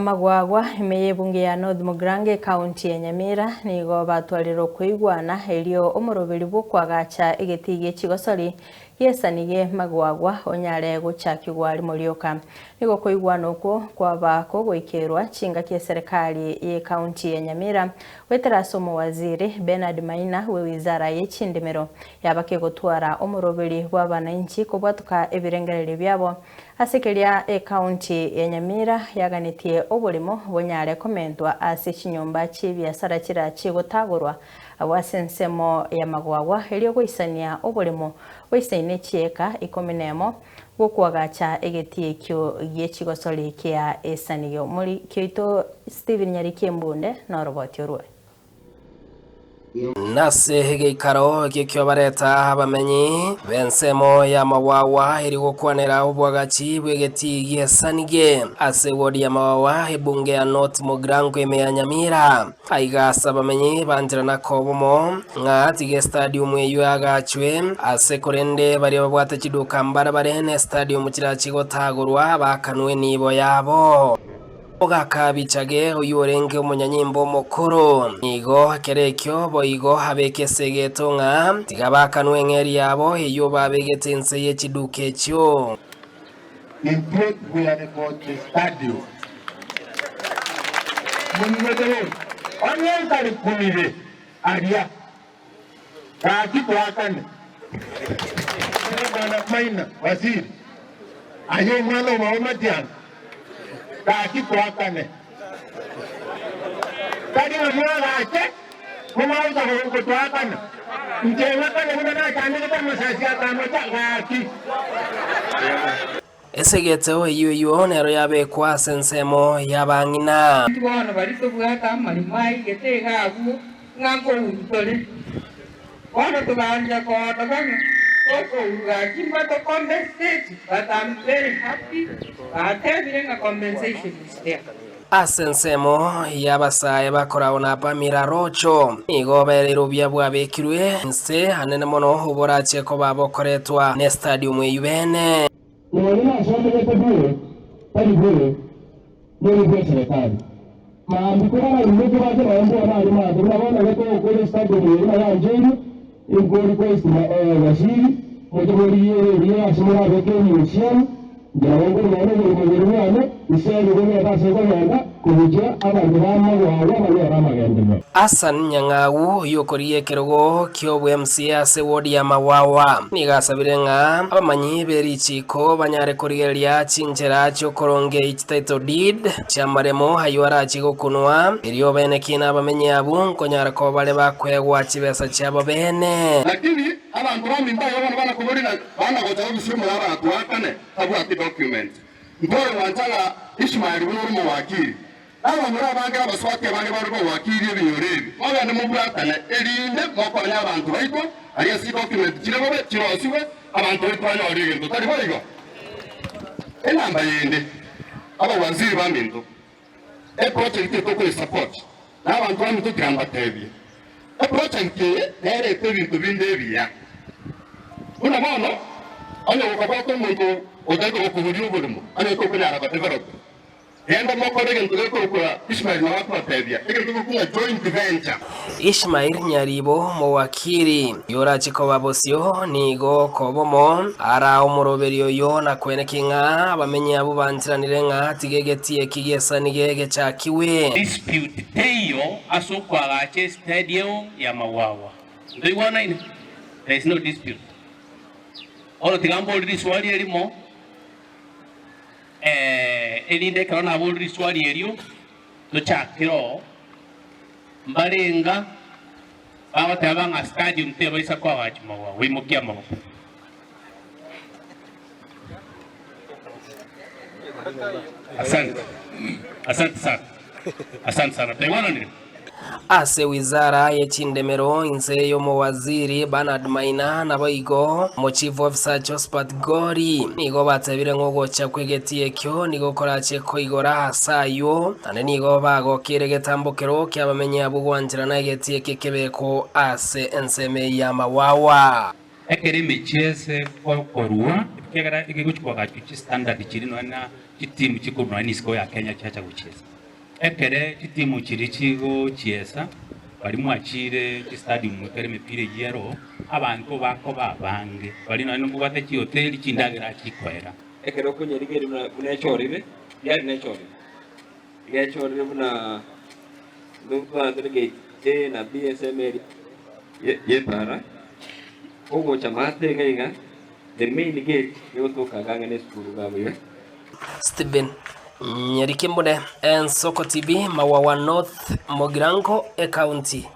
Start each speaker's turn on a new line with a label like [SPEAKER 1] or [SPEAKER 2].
[SPEAKER 1] Amagwagwa ime y'ebunge ya North Mugirango ekaunti ya Nyamira nigo batwarire okoigwana erio omoroberi bw'okoagacha egetii gie chigosori giesanigie Magwagwa onyare gochakigwa rimo rioka. Nigo okoigwana okwo kwaba kogoikerwa chingaki eserekari y'ekaunti ya Nyamira goetera ase omowaziri Bernard Maina bwe wizara ye chindemero yaba kegotwara omoroberi bw'abanainchi kobwatoka ebirengererio biabo Ase keria ecounty ya Nyamira yaganetie oboremo bonyare komentwa ase chinyomba chi'ebiasara chirachie gotagorwa abwo ase ensemo ya Magwagwa erio goisania oboremo boisaine chieka ikomi nemo bw'okoagacha egetii ekio gie chigosori kia esanigio. Omoriki oito Stephen Nyariki Embunde noroboti orwe.
[SPEAKER 2] Nase egeikaro ekio kiobareta abamenyi b'ensemo y'amawawa eri gokwanera obwagachi bw'egetii gi'esanige ase ewodi y'amawawa ebunge ya North Mugirango ime ya Nyamira. Aiga ase abamenyi bancherana kobomo ng'a tiga estadiumu eyio eagachwe ase korende baria babwate chiduka mbarabare n'estadiumu chirachie gotagorwa bakanwe enibo yabo. Ogaka Abichage, oyio orenge omonyanyimbo omokoro. Nigo ekero ekio boigo abeke ase egeto ng'a tiga baakanwe eng'eria yabo eyio babegete inse ye chiduka echio.
[SPEAKER 3] Intwe tibweane gocha estadium. Monyigwete bono? Onye ntarikumire aria, gaki toakane. Bwana Maina Waziri, aye omwana omwabo Matiang'i, gaki toakane. Tari ng'a mwagache momagocha gotoakana. Inche ng'akane buna nachandegete amasasi akamocha, gaki.
[SPEAKER 2] Esegeto eyio eyio nero yabekwa ase ensemo y'abang'ina.
[SPEAKER 4] Intwe bono baria tobwate amarimo aigete iga abwo, ng'a nkouru tore. Bono togaancha koona bang'e tokouru gaki mbato compensate but am very happy batebire ng'a compensation is there.
[SPEAKER 2] Ase ensemo y'abasae bakoragwa na Pamira Rocho, nigo bereire obuya bwabekirwe inse anene mono oborache koba bokoretwa n'estadium eyio bene.
[SPEAKER 5] Nonya nasomegete bure, tari bure, nere bw'eserekari. Mambia kobararimoke bache baye mbua bare maate buna bono iga togokora estadium eye buna yancheirwe, inko request waziri moche morigie eria ase morabeke emuseum, inche nabo nkorwa nonya oborimo boria bwane, inse nigo ng'ete ase nkogenda kobuchia abanto b'amagwagwa banyore amagenderero.
[SPEAKER 2] Hassan Nyang'au oyio okorigia ekerogo ki'obwe-MCA ase ward ya Mawawa nigo asabire ng'a abamanyi be richiiko banyare korigereria chinchera chi'okorongei chititle deed chi'amaremo ayio arachie gokunwa erio bene ki nabamenyi abwo nkonyara koba bare bakoegwa chibesa chiabo bene.
[SPEAKER 3] Lakini abanto baminto aya bono bana koborina bana gocha gobisia omoraba atwakane tabwati document. Ntore gwancha ng'a Ishmael buna ore omowakili. Nabamura abange abaswaki abange bare kogoakiria ebinyoro ebi, mogende mobwatane, erinde mokonye abanto baito aria ase chidocument chire bobe chirosigwe, abanto baito banyore egento. Tari boigo? Enamba yende, abawaziri baminto, eproject eye tokoyesupport, na abanto baminto tiga mbatebie, eproject eye nerete ebinto binde ebiya. Buna bono, onye gokabwata omonto otaete gokoboria oborimo, onye tokonyara godevelop. Genda mokore egento gekorokwa Ishmael nabo akobatebia, egento gekorokwa ng'a joint venture.
[SPEAKER 2] Ishmael Nyaribo Mowakiri, yorache koba bosio, nigo kobomo ara omoroberi oyo na kweneki ng'a abamenyi abwo bancheranire ng'a tiga egetii eki gi'esanige gechakiwe.
[SPEAKER 6] Dispute teiyo ase okoagacha estadium ya Magwagwa. Ntoigwanaine? There is no dispute. Bono tiga mbori riswali erimo. Erinde ekero naborire riswali erio, tochakere oo, mbarenga bagoteba ng'a stadium tebaisa koagachwa magwagwa, imokia amaboko. Asante, asante sana, asante sana, twaigwananire?
[SPEAKER 2] Ase wizara ye chindemero inse y'omowaziri Bernard Maina naboigo omochief officer Josphat Gori nigo batebire ng'a ogocha kw'egetii ekio nigo korache koigora ase ayio naende nigo bagokeire egetambokero ki'abamenyi abwo gwancherana egetii eke kebekwo ase ensemo eyio y'amawawa.
[SPEAKER 6] Ekero emechie ase gokorwa, ekiagera egegochia koagachwa chistandard chiria nonya na.
[SPEAKER 7] Chitimu chikorwa nonya isiko ya Kenya chiacha gochiesa. Ekere chitimu chiria chigochiesa, baria mwachire chistadium ekere emepira eyio ero, abanto bakoba abange, baria nonya nobwate chihoteli chindagera chikoera.
[SPEAKER 8] Ekero okonyerigereria buna buna echorire, yari nechorire. Iga echorire buna ntobwate gate A na B ensemo eria y'epara, ogocha maate iga iga, the main gate egotoka iga ang'e na esukuru iga abwo iga.
[SPEAKER 2] Stephen Nyariki Mbune, Ensoko TV, Mawawa North, Mogirango, Ekaunti.